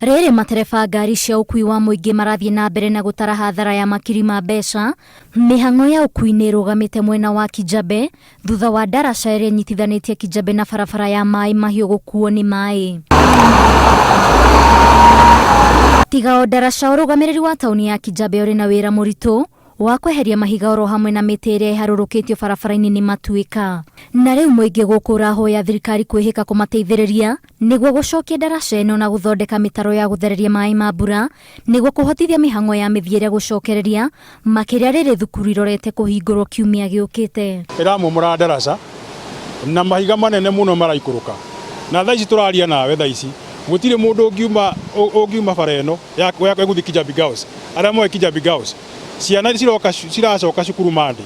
Rĩrĩ matereba ngari cia ũkui wa mũingĩ marathiĩ na mbere na gũtara hathara ya makiri ma mbeca, mĩhang'o ya ũkui nĩ ĩrũgamĩte mwena wa Kijabe thutha wa ndaraca ĩrĩa ĩnyitithanĩtie Kijabe na barabara ya Maĩ Mahiũ gũkuo nĩ maĩ. Tiga o ndaraca, ũrũgamĩrĩri wa taũni ya Kijabe ũrĩ na wĩra mũritũ wa kweheria mahiga oro hamwe na mĩtĩ ĩrĩa ĩharũrũkĩtio barabara-inĩ nĩ matuĩka. Na rĩu mũingĩ gũkũ ũrahoya thirikari kwĩhĩka kũmateithĩrĩria nĩguo gũcokia ndaraca ĩno na gũthondeka mĩtaro ya gũthereria maĩ ma mbura nĩguo kũhotithia mĩhang'o ya mĩthiĩre gũcokereria makĩria rĩrĩ thukuru irorete kũhingũrwo kiumia gĩũkĩte. Ĩramomora ndaraca na mahiga manene mũno maraikũrũka na thaa ici tũraria nawe thaa ici gũtirĩ mũndũ ũngiuma ũngiuma bara ĩno ya ya gũthiĩ Kijabi Girls arĩa moĩ Kijabi Girls ciana ciroka ciracoka cukuru Monday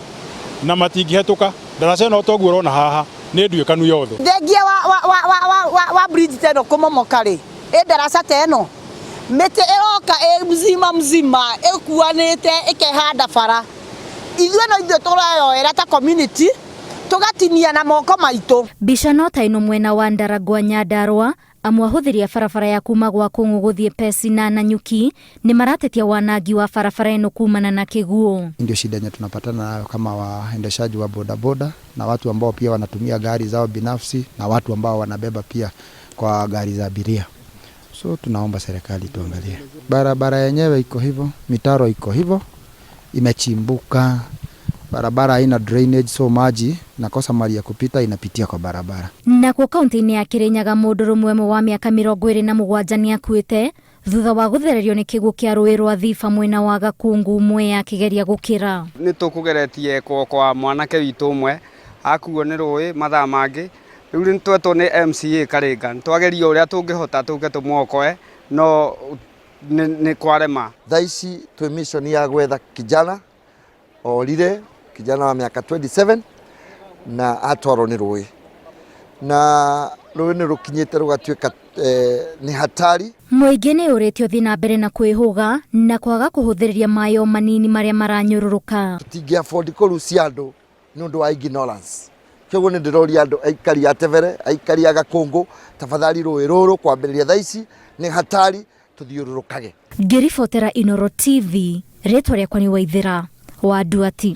na matingĩhetũka ndaraca ĩno toguo ũrona haha nĩ nduĩkanu yothe. Thengia wa, wa, wa, wa, wa, wa, wa bridge ta ĩno kũmomoka rĩ, ĩ ndaraca ta ĩno mĩtĩ ĩroka ĩ mzima mzima ĩkuanĩte ĩkehanda bara. Ithuĩ no ithuĩ tũreyoera ta community tũgatinia na moko maitũ. Mbica no ta ĩno mwena wa Ndaragwa Nyandarua, amu ahũthĩri a barabara ya kuma gwa Kũng'ũ gũthiĩ Pesi na Nanyuki nĩ maratetia wanangi wa barabara ĩno kumana na kĩguũ. Ndio shida yenye tunapatana nayo kama waendeshaji wa bodaboda na watu ambao pia wanatumia gari zao binafsi na watu ambao wanabeba pia kwa gari za abiria. So tunaomba serikali tuangalie. Barabara yenyewe iko hivyo, mitaro iko hivyo, imechimbuka, barabara haina drainage, so maji nakosa mali ya kupita inapitia kwa barabara. Nakuo kaunti-inĩ ya Kirinyaga mũndũrũme ũmwe wa mĩaka 27 nĩ akuĩte thutha wa gũthererio nĩ kĩguũ kĩa rũĩ rwa Thiba mwena wa Gakungu Mwea akĩgeria gũkĩra. Nĩ tũkũgeretie kuokoa mwanake witũ ũmwe akuo nĩ rũĩ mathaa mangĩ rĩu nĩ twetwo nĩ MCA Karinga nĩ twageria ũrĩa tũngĩhota tũke tũmuokoe no nĩ kwarema. Thaa ici twĩ mission ya gwetha kijana orire kijana wa mĩaka 27 na atwarwo nĩ rũĩ na rũĩ nĩ rũkinyĩte rũgatuĩka eh, nĩ hatari. Mũingĩ nĩ ũrĩtio ũthiĩ na mbere na kwĩhũga na kwaga kũhũthĩrĩria maĩ o manini marĩa maranyũrũrũka. Tũtingĩ afford kũrucia andũ nĩ ũndũ wa ignorance. Kĩoguo nĩ ndĩroria andũ aikari a Tebere, aikari a Gakũngũ, tafadhali rũĩ rũrũ kwambĩrĩria thaa ici nĩ hatari tũthiũrũrũkage. Ngĩribotera Inooro TV, rĩtwa rĩakwa nĩ Waithĩra wa Nduati.